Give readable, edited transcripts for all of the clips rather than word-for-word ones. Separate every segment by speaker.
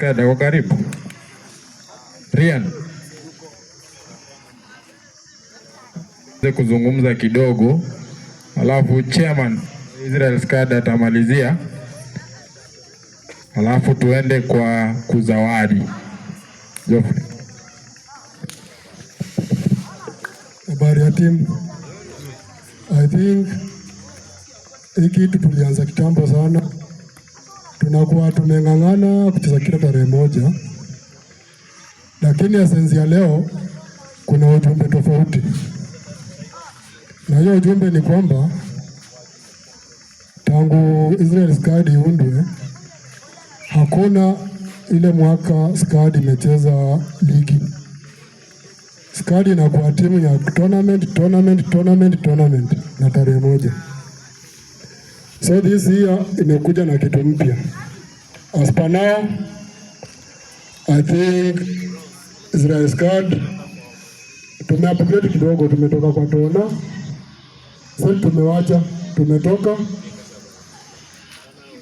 Speaker 1: Skada kwa karibu. Rian kuzungumza kidogo, alafu chairman Israel Skada atamalizia, alafu tuende kwa kuzawadi. Geoffrey.
Speaker 2: Habari ya timu. I think hii kitu tulianza kitambo sana, tunakuwa tumeng'ang'ana kucheza kila tarehe moja, lakini essence ya leo kuna ujumbe tofauti, na hiyo ujumbe ni kwamba tangu Israel Skad iundwe hakuna ile mwaka Skad imecheza ligi. Skad inakuwa timu ya tournament, tournament, tournament, tournament na tarehe moja. So this year imekuja na kitu mpya. As per now, I think Israel Skad tume upgrade kidogo, tumetoka kwa tourna sasa, tumewacha, tumetoka,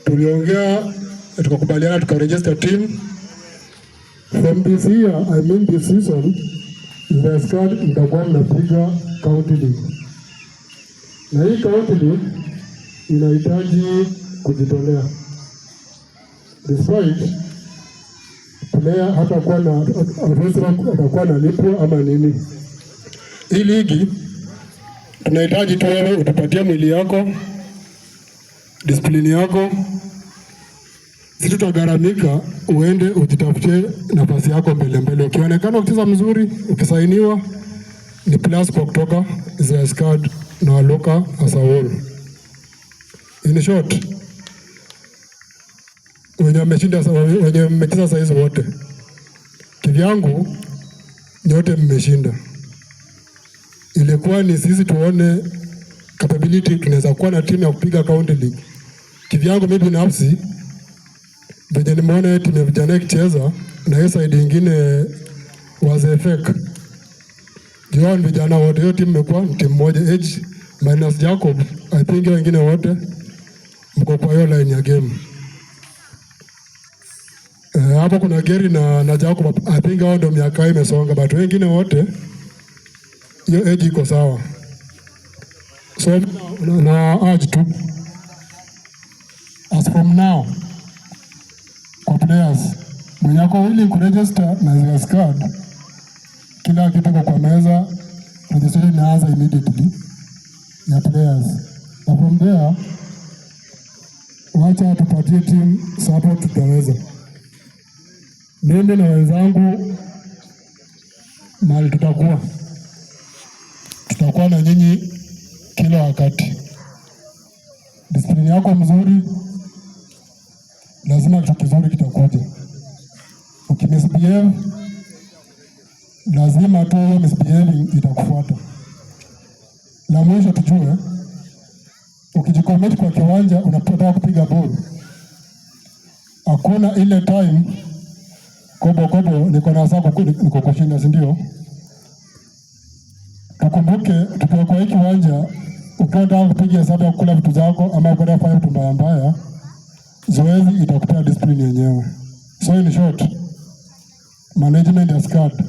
Speaker 2: tuliongea, tukakubaliana, tukaregister team from this year, I mean this season. Israel Skad mtakuwa mnapiga county league, na hii county league inahitaji kujitolea. Despite player hatakuwa na atakuwa analipwa ama nini, hii ligi tunahitaji tu wewe utupatie mwili yako, discipline yako, sisi tutagharamika, uende ujitafutie nafasi yako mbele mbele. Ukionekana ukicheza mzuri, ukisainiwa ni plus kwa kutoka Israel Skad na Waluka as a whole. In short, wenye wameshinda, wenye mmecheza saizi wote, kivyangu nyote mmeshinda. Ilikuwa ni sisi tuone capability, tunaweza kuwa na timu ya kupiga county league. Kivyangu mimi binafsi venye nimeona timu ya vijana ikicheza na hiyo side ingine wazee fake juu ni vijana wote, hiyo timu imekuwa ni timu moja age minus Jacob. I think wengine wote mko kwa hiyo line ya game. Hapo kuna Gary na Jacob, I think hao ndio miaka imesonga, but wengine wote hiyo age iko sawa. So na urge tu as from now kwa players mwenye ako willing kuregister na Israel Skad, kila kitu iko kwa meza, registration inaanza immediately ya players, na from there wacha tupatie team support, tutaweza. Mimi na wenzangu mahali tutakuwa na nyinyi kila wakati. Discipline yako mzuri, lazima kitu kizuri kitakuja. Ukimisbehave, lazima tu hiyo misbehaving itakufuata. La mwisho tujue, ukijicommit kwa kiwanja unapotaka kupiga ball, hakuna ile time kobo kobo niko na saa niko kushinda, si ndio? Tukumbuke tukiwa kwa hii kiwanja, ukiwa unataka kupiga hesabu ya kukula vitu zako ama kwenda kufanya vitu mbaya mbaya, zoezi itakupea discipline yenyewe. So in short, management ya Skad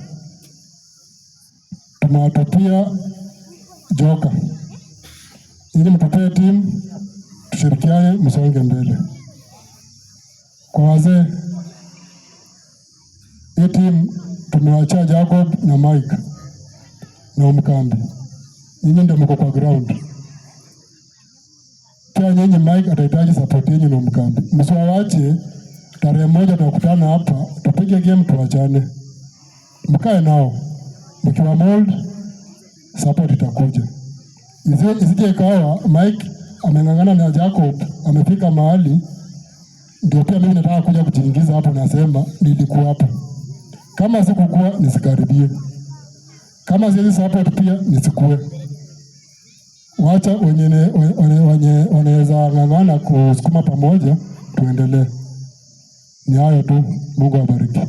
Speaker 2: tumewatupia joka ili mtupee timu, tushirikiane, msonge mbele. Kwa wazee, hii timu tumewachia Jacob na Mike na Omkambi, nyinyi ndio mko kwa ground. Pia nyinyi Mike atahitaji support yenu na Omkambi, msiwawache. Tarehe moja tutakutana hapa, tupige game, tuachane. Mkae nao mkiwa mold, support itakuja. Isije ikawa Mike ameng'ang'ana na Jacob amefika mahali ndio pia mimi nataka kuja kujiingiza hapo, nasema nilikuwa hapo. Kama sikukuwa nisikaribie, kama siwezi support pia nisikue. Wacha wenye wanaweza ng'ang'ana kusukuma pamoja, tuendelee. Ni hayo tu. Mungu awabariki.